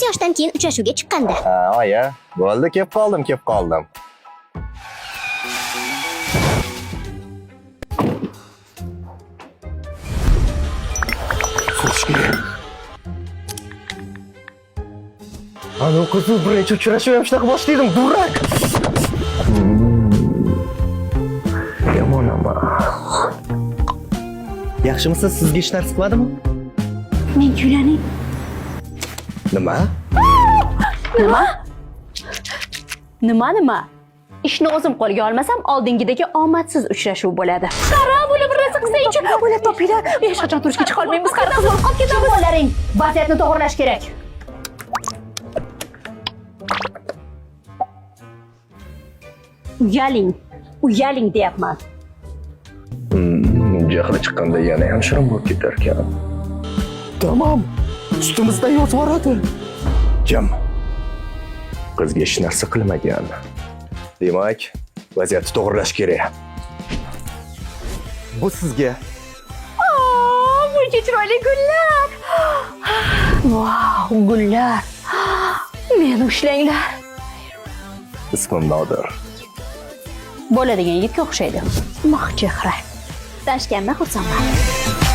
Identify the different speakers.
Speaker 1: 8 yoshdan keyin uchrashuvga chiqqanda.
Speaker 2: Ha, oya, bo'ldi, kelib qoldim, kelib qoldim. So'rish kerak. Ana qizi birinchi uchrashuv ham shunaqa boshlaydim, durak. Yomon emas. Yaxshimisiz, sizga hech narsa qilmadimi?
Speaker 1: Men kuylaning.
Speaker 2: Nima?
Speaker 3: Nima? Nima nima? Ishni o'zim qo'lga olmasam, oldingidagi omadsiz uchrashuv bo'ladi. Qara, bular bir narsa qilsangchi, o'ylab topinglar. Hech qachon turishga chiqa olmaymiz, qara qiz bo'lib qolib ketamiz. Bolalaring, vaziyatni to'g'rilash kerak. Uyaling, uyaling deyapman.
Speaker 2: Jahli chiqqanda yana ham shirin bo'lib ketar ekan. Tamom. Ustimizdan yozib yuboradi. Jim. Qizga hech narsa qilmagan. Demak, vaziyatni to'g'rilash kerak. Bu sizga.
Speaker 3: Buncha chiroyli gullar. Vau, gullar. Meni ushlanglar.
Speaker 2: Ismim Nodir.
Speaker 3: Bo'ladigan yigitga o'xshaydi. Moq chehra. Tanishganimdan xursandman.